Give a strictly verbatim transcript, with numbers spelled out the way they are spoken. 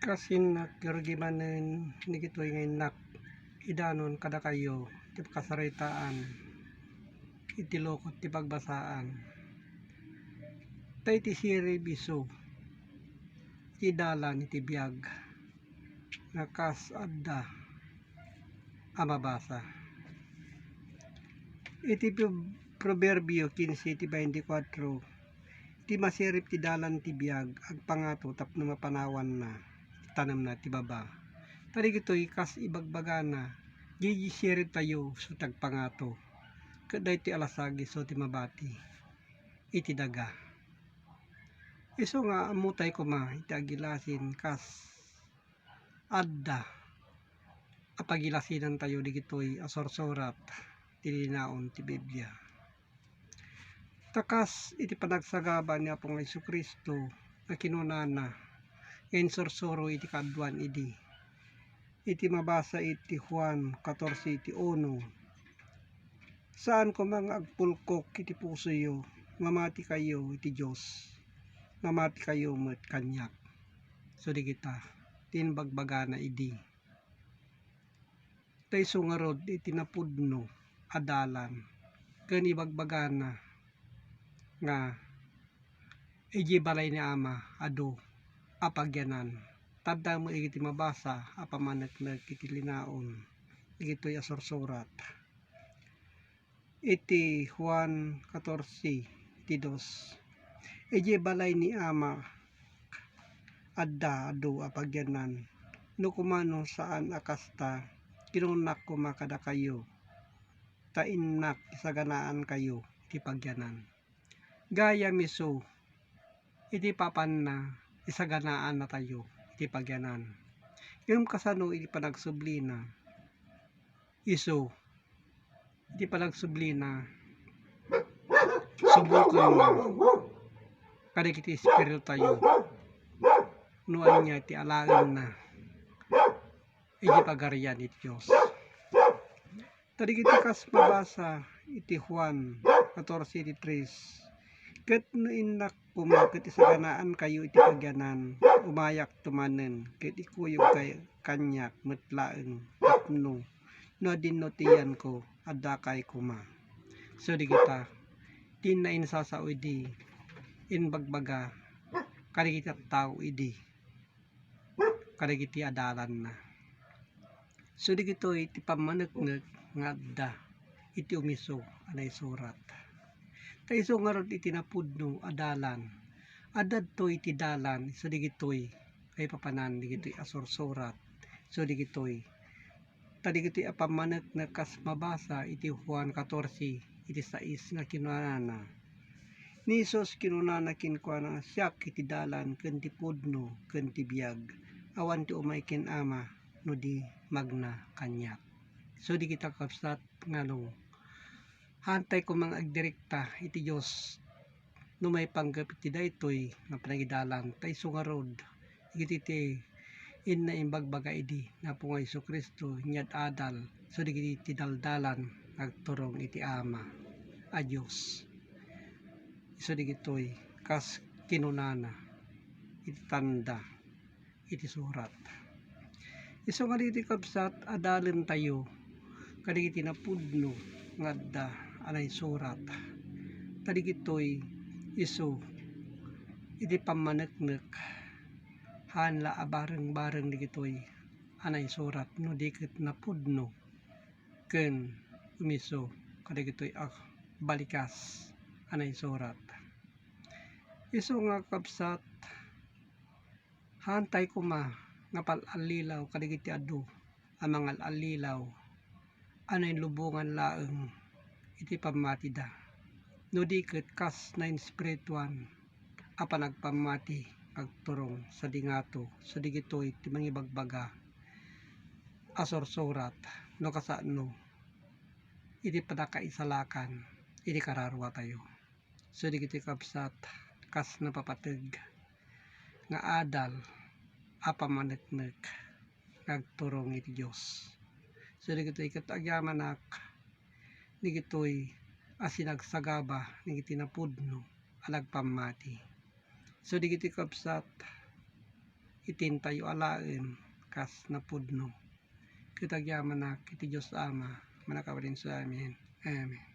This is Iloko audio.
Kas innak, rugi manen dagitoy nga innak idanon kadakayo ti pakasaritaan iti lukot ti pagbasaan. Ta iti sirib isu ti dalan iti biag nga kas adda a mabasa. Iti Pro-, Proverbio quince iti veinticuatro, "Ti masirib ti dalan ti biag, agpangato tapno mapanawanna ti tanemna ti baba." Ta dagitoy kas ibagbagana, diay siribtayo isu ti agpangato, ket daytoy a lasag isu ti mabati iti daga. Isu nga ammotay koma iti agilasin kas adda a pagilasinantayo dagitoy a sursurat ti linaon ti Biblia. Ta kas iti panagsagaba ni Apo nga Jesu-Cristo nga kinunana nga insursuro iti kaaduan idi, iti mabasa iti Juan catorce iti uno, "Saan koma nga agpulkok iti pusoyo, mamatikayo iti Dios, mamatikayo met kaniak." So, dagita ti imbagbagana idi. Ta isu ngarud iti napudno a dalan ken ibagbagana nga idiay balay ni Ama adu a pagyanan. Tadda met iti mabasa a pammaneknek iti linaon dagitoy a sursurat. Iti Juan catorce iti dos, "Idiay balay ni Ama adda adu a pagyanan. No koma no saan a kasta, kinunak koma kadakayo, ta innak isaganaankayo iti pagyanan." Gayam isu, iti papanna, isaganaannatayo iti pagyanan. Ngem kasano iti panagsublina? Isu, iti panagsublina, subokenna kadagiti espiritutayo no ania ti alaenna iti Pagarian iti Dios. Ta dagiti kas mabasa iti Juan catorce iti tres, "Ket no innak koma ket isaganaankayo iti pagyanan, umayakto manen ket ikuyogkay kaniak met laeng tapno no adinno ti yanko, addakay koma." So, dagita ti inna insasao idi imbagbaga kadagiti tattao idi kadagiti adalanna. So, dagitoy ti pammaneknek nga adda iti umiso a naisurat. Ta isu ngarud iti napudno a dalan. Adda ditoy iti dalan, so dagitoy kaipapanan dagitoy a sursurat. So, dagitoy Ta dagitoy a pammaneknek kas mabasa iti Juan catorce iti sais nga kinunana, ni Jesus kinunana kenkuana, "Siak iti dalan ken ti pudno ken ti biag. Awan ti umay ken Ama no di magna kaniak." So, dagita, kabsat, nga no, haantay koma nga agdirekta iti Dios no maipanggep iti daytoy nga panagidalan, ta isu ngarud, iti, iti inna imbagbaga idi ni Apo nga Jesu-Cristo, inyad-adal, so dagiti ti daldalan nga agturong iti Ama a Dios. Isu dagitoy kas kinunana iti tanda iti surat. Isu nga dagiti kabsat, adalentayo kadagiti napudno nga adda a naisurat. Ta dagitoy isu iti pammaneknek, haan la a bareng-bareng dagitoy a naisurat no di ket napudno ken umiso kadagitoy a balikas a naisurat. Isu nga kabsat, haantay koma nga pal-allilaw kadagiti adu a mangal-allilaw a nainlubongan laeng iti pammatida, no di ket kas nainspirituan a panagpammati nga agturong sadi ngato, so dagitoy ti mangibagbaga a sursurat no kasano iti pannakaisalakan iti kararuatayo. So dagitoy kabsat, kas napapateg nga adal a pammaneknek nga agturong iti Dios. So dagitoy ket agyamanak dagitoy a sinagsagaba dagiti napudno a nagpammati. So dagitoy kabsat, Itintayo alaen kas napudno. Ket agyamanak iti Dios Ama, Mannakabalin. Amen. Amen.